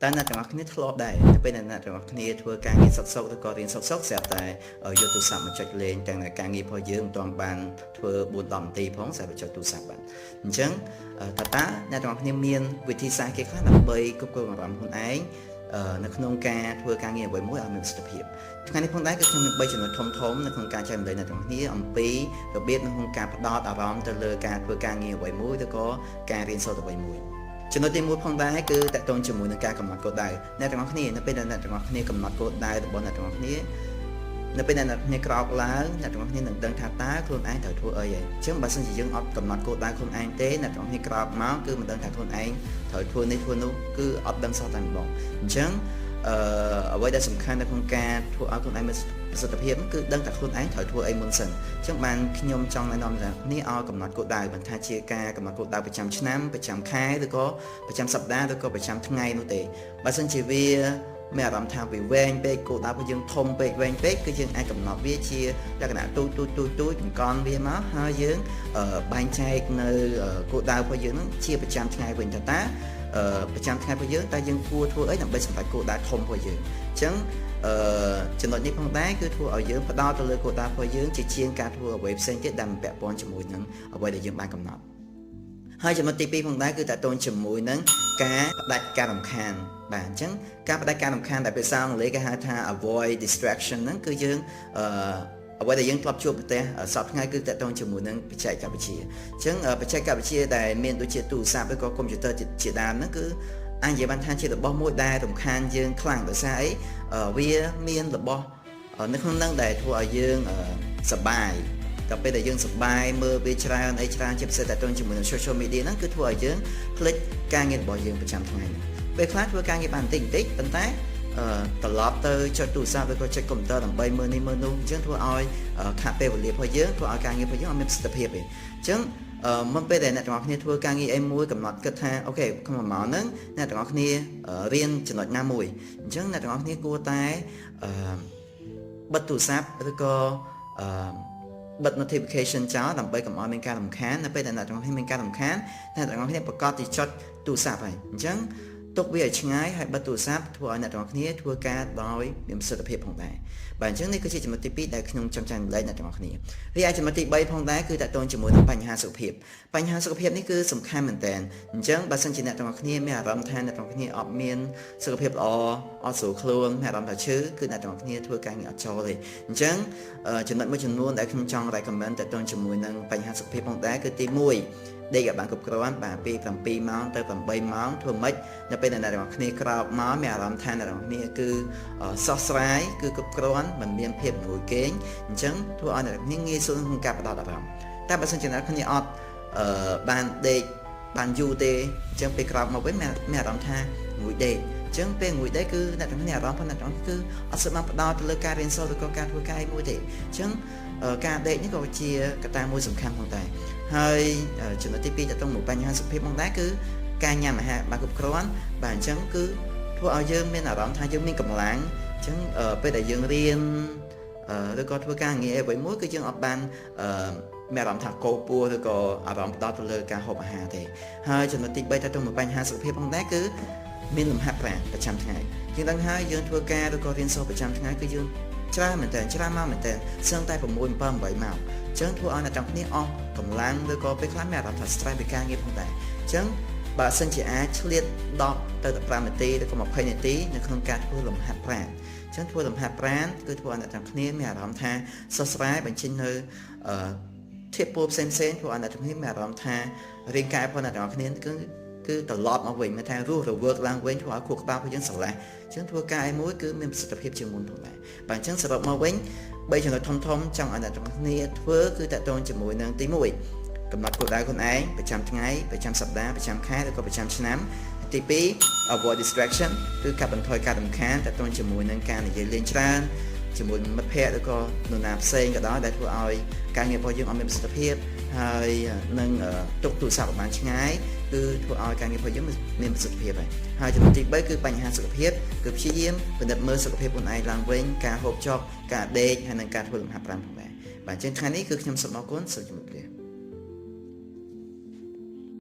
តើអ្នកទាំងអស់គ្នាធ្លាប់ដែរនៅពេលដែលអ្នកទាំងអស់គ្នាធ្វើការងារសុខសុខឬក៏រៀនសុខសុខស្រាប់តែយកទូរស័ព្ទមកចុចលេងទាំងតែការងាររបស់យើងមិនទាន់បានធ្វើ4 10នាទីផងស្រាប់តែចុចទូរស័ព្ទបានអញ្ចឹងតើតើអ្នកទាំងអស់គ្នាមានវិធីសាស្ត្រគេខ្លះដើម្បីគ្រប់គ្រងអារម្មណ៍ខ្លួនឯងនៅក្នុងការធ្វើការងារអ្វីមួយឲ្យមានប្រសិទ្ធភាពថ្ងៃនេះផងដែរគឺខ្ញុំមាន3ចំណុចធំធំនៅក្នុងការចែករំលែកអ្នកទាំងគ្នាអំពីរបៀបនៅក្នុងការផ្ដោតអារម្មណ៍ទៅលើការធ្វើការងារអ្វីមួយឬក៏ការរៀនសូត្រអ្វីមួយចំណុចទី1ផងដែរគឺទាក់ទងជាមួយនឹងការកំណត់គោលដៅអ្នកទាំងអស់គ្នានៅពេលដែលអ្នកទាំងអស់គ្នាកំណត់គោលដៅរបស់អ្នកទាំងអស់គ្នានៅពេលដែលអ្នកគ្នាក្រោកឡើងអ្នកទាំងអស់គ្នានឹងដឹងថាតើខ្លួនឯងត្រូវធ្វើអីហើយអញ្ចឹងបើសិនជាយើងអត់កំណត់គោលដៅខ្លួនឯងទេអ្នកទាំងអស់គ្នាក្រោកមកគឺមិនដឹងថាខ្លួនឯងត្រូវធ្វើនេះធ្វើនោះគឺអត់ដឹងសោះតែម្ដងអញ្ចឹងអឺអ្វីដែលសំខាន់នៅក្នុងការធ្វើឲ្យខ្លួនឯងមានប្រសិទ្ធភាពគឺដឹងតែខ្លួនឯងត្រូវធ្វើអីមុនសិនអញ្ចឹងបានខ្ញុំចង់ណែនាំអ្នកនេះឲ្យកំណត់គោលដៅមិនថាជាការកំណត់គោលដៅប្រចាំឆ្នាំប្រចាំខែឬក៏ប្រចាំសប្តាហ៍ឬក៏ប្រចាំថ្ងៃនោះទេបើសិនជាវាមានអារម្មណ៍ថាវាវែងពេកគោលដៅរបស់យើងធំពេកវែងពេកគឺយើងអាចកំណត់វាជាលក្ខណៈទូចទូចទូចទូចបង្កន់វាមកហើយយើងបែងចែកនៅគោលដៅរបស់យើងនឹងជាប្រចាំថ្ងៃវិញតើតើប្រចាំថ្ងៃរបស់យើងតើយើងគួរធ្វើអីដើម្បីសម្រេចគោលដៅធំរបស់យើងអញ្ចឹងអឺចំណុចនេះផងដែរគឺធ្វើឲ្យយើងផ្ដោតទៅលើគោលដៅរបស់យើងជាជាងការធ្វើអ្វីផ្សេងទៀតដែលមិនពាក់ព័ន្ធជាមួយនឹងអ្វីដែលយើងបានកំណត់ហើយចំណុចទី2ផងដែរគឺទាក់ទងជាមួយនឹងការផ្ដាច់ការរំខានបាទអញ្ចឹងការផ្ដាច់ការរំខានដែលភាសាអង់គ្លេសគេហៅថា avoid distraction ហ្នឹងគឺយើងអឺអ្វីដែលយើងធ្លាប់ជួបប្រទះសព្វថ្ងៃគឺទាក់ទងជាមួយនឹងបច្ចេកវិទ្យាអញ្ចឹងបច្ចេកវិទ្យាដែលមានដូចជាទូរស័ព្ទឬក៏កុំព្យូទ័រជាដើមហ្នឹងគឺអាចនិយាយបានថាជារបស់មួយដែលរំខានយើងខ្លាំងដោយសារអីវាមានរបស់នៅក្នុងហ្នឹងដែលធ្វើឲ្យយើងសប្បាយដល់ពេលដែលយើងសប្បាយមើលវាច្រើនអីច្រើនជាពិសេសទាក់ទងជាមួយនឹង social media ហ្នឹងគឺធ្វើឲ្យយើងភ្លេចការងាររបស់យើងប្រចាំថ្ងៃហ្នឹងពេលខ្លះធ្វើការងារបានបន្តិចបន្តិចប៉ុន្តែត្រឡប់ទៅចុចទូរស័ព្ទឬក៏ចុចកុំព្យូទ័រដើម្បីមើលនេះមើលនោះអញ្ចឹងធ្វើឲ្យខាតពេលវេលារបស់យើងធ្វើឲ្យការងាររបស់យើងអត់មានប្រសិទ្ធភាពទេអញ្ចឹងមុនពេលដែលអ្នកទាំងអស់គ្នាធ្វើការងារអីមួយកំណត់គិតថា OK ក្នុងមួយម៉ោងហ្នឹងអ្នកទាំងអស់គ្នារៀនចំណុចណាមួយអញ្ចឹងអ្នកទាំងអស់គ្នាគួរតែបិទទូរស័ព្ទឬក៏បិទ notification ចោលដើម្បីកុំឲ្យមានការរំខាននៅពេលដែលអ្នកទាំងអស់គ្នាមានការរំខានអ្នកទាំងអស់គ្នាប្រាកដជាចុចទូរស័ព្ទហើយអញ្ចឹងទុកវាឲ្យឆ្ងាយហើយបិទទូរស័ព្ទធ្វើឲ្យអ្នកទាំងអស់គ្នាធ្វើការដោយមានប្រសិទ្ធភាពផងដែរបាទអញ្ចឹងនេះគឺជាចំណុចទី2ដែលខ្ញុំចង់ចែករំលែកអ្នកទាំងអស់គ្នារីឯចំណុចទី3ផងដែរគឺទាក់ទងជាមួយនឹងបញ្ហាសុខភាពបញ្ហាសុខភាពនេះគឺសំខាន់មែនទែនអញ្ចឹងបើសិនជាអ្នកទាំងអស់គ្នាមានអារម្មណ៍ថាអ្នកទាំងអស់គ្នាអត់មានសុខភាពល្អអត់ស្រួលខ្លួនមានអារម្មណ៍ថាឈឺគឺអ្នកទាំងអស់គ្នាធ្វើការងារអត់ចូលទេអញ្ចឹងចំណុចមួយចំនួនដែលខ្ញុំចង់ recommend ទាក់ទងជាមួយនឹងបញ្ហាសុខភាពផងដែរគឺទី1ដេកឲ្យបានគ្រប់គ្រាន់បាទពី7ម៉ោងទៅ8ម៉ោងធ្វើម៉េចនៅពេលដែលអ្នកទាំងអស់គ្នាក្រោកមកមានអារម្មណ៍ថាអ្នកទាំងអស់គ្នាគឺស្រស់ស្រាយគឺគ្រប់គ្រាន់មិនមានភាពងួយគេងអញ្ចឹងធ្វើឲ្យអ្នកទាំងគ្នាងាយស្រួលក្នុងការផ្ដោតអារម្មណ៍តែបើសិនជាអ្នកគ្នាអត់អឺបានដេកបានយូរទេអញ្ចឹងពេលក្រោកមកវិញមានអារម្មណ៍ថាងួយដេកអញ្ចឹងពេលងួយដេកគឺអ្នកទាំងគ្នាអារម្មណ៍ផងអ្នកទាំងគឺអត់សូវបានផ្ដោតទៅលើការរៀនសូត្រឬក៏ការធ្វើការមួយទេអញ្ចឹងការដេកនេះក៏ជាកត្តាមួយសំខាន់ផងដែរហើយចំណុចទី2ទាក់ទងមួយបញ្ហាសុខភាពផងដែរគឺការញ៉ាំអាហារបានគ្រប់គ្រាន់បាទអញ្ចឹងគឺធ្វើឲ្យយើងមានអារម្មណ៍ថាយើងមានកម្លាំងអញ្ចឹងពេលដែលយើងរៀនឬក៏ធ្វើការងារអ្វីមួយគឺយើងអត់បានមានអារម្មណ៍ថាកោពោះឬក៏អារម្មណ៍ផ្ដោតទៅលើការហូបអាហារទេហើយចំណុចទី3ទាក់ទងមួយបញ្ហាសុខភាពផងដែរគឺមានលំហាត់ប្រាណប្រចាំថ្ងៃយើងដឹងហើយយើងធ្វើការឬក៏រៀនសូត្រប្រចាំថ្ងៃគឺយើងច្រើនមែនតើច្រើនមកមែនតើសឹងតែ6 7 8ម៉ោងអញ្ចឹងធ្វើឲ្យអ្នកទាំងគ្នាអស់កម្លាំងឬក៏ពេលខ្លះមានអារម្មណ៍ថា stress ពីការងារផងដែរអញ្ចឹងបើសិនជាអាចឆ្លៀត10ទៅ15នាទីឬក៏20នាទីនៅក្នុងការធ្វើលំហាត់ប្រាណអញ្ចឹងធ្វើលំហាត់ប្រាណគឺធ្វើឲ្យអ្នកទាំងគ្នាមានអារម្មណ៍ថាស្រស់ស្រាយបញ្ចេញនៅអឺធាតុពុលផ្សេងផ្សេងធ្វើឲ្យអ្នកទាំងគ្នាមានអារម្មណ៍ថារាងកាយរបស់អ្នកទាំងគ្នាគឺគឺត្រឡប់មកវិញមានថារស់រវើកឡើងវិញធ្វើឲ្យខួរក្បាលរបស់យើងស្រឡះអញ្ចឹងធ្វើការឯមួយគឺមានប្រសិទ្ធភាពជាងមុនផងដែរបាទអញ្ចឹងសរុបមកវិញ3ចំណុចធំធំចង់ឲ្យអ្នកទាំងគ្នាធ្វើគឺទាក់ទងជាមួយនឹងទី1កំណត់គោលដៅខ្លួនឯងប្រចាំថ្ងៃប្រចាំសប្តាហ៍ប្រចាំខែឬក៏ប្រចាំឆ្នាំទី2 avoid distraction គឺកាត់បន្ថយការរំខានទាក់ទងជាមួយនឹងការនិយាយលេងច្រើនជាមួយមិត្តភ័ក្តិឬក៏នរណាផ្សេងក៏ដោយដែលធ្វើឲ្យការងាររបស់យើងអត់មានប្រសិទ្ធភាពហើយនឹងទុកទូរស័ព្ទឲ្យបានឆ្ងាយគឺធ្វើឲ្យការងាររបស់យើងមានប្រសិទ្ធភាពហើយហើយចំណុចទី3គឺបញ្ហាសុខភាពគឺព្យាយាមពិនិត្យមើលសុខភាពខ្លួនឯងឡើងវិញការហូបចុកការដេកហើយនិងការធ្វើលំហាត់ប្រាណផងដែរបាទអញ្ចឹងថ្ងៃនេះគឺខ្ញុំសូមអរគុណសូមជម្រាបលា។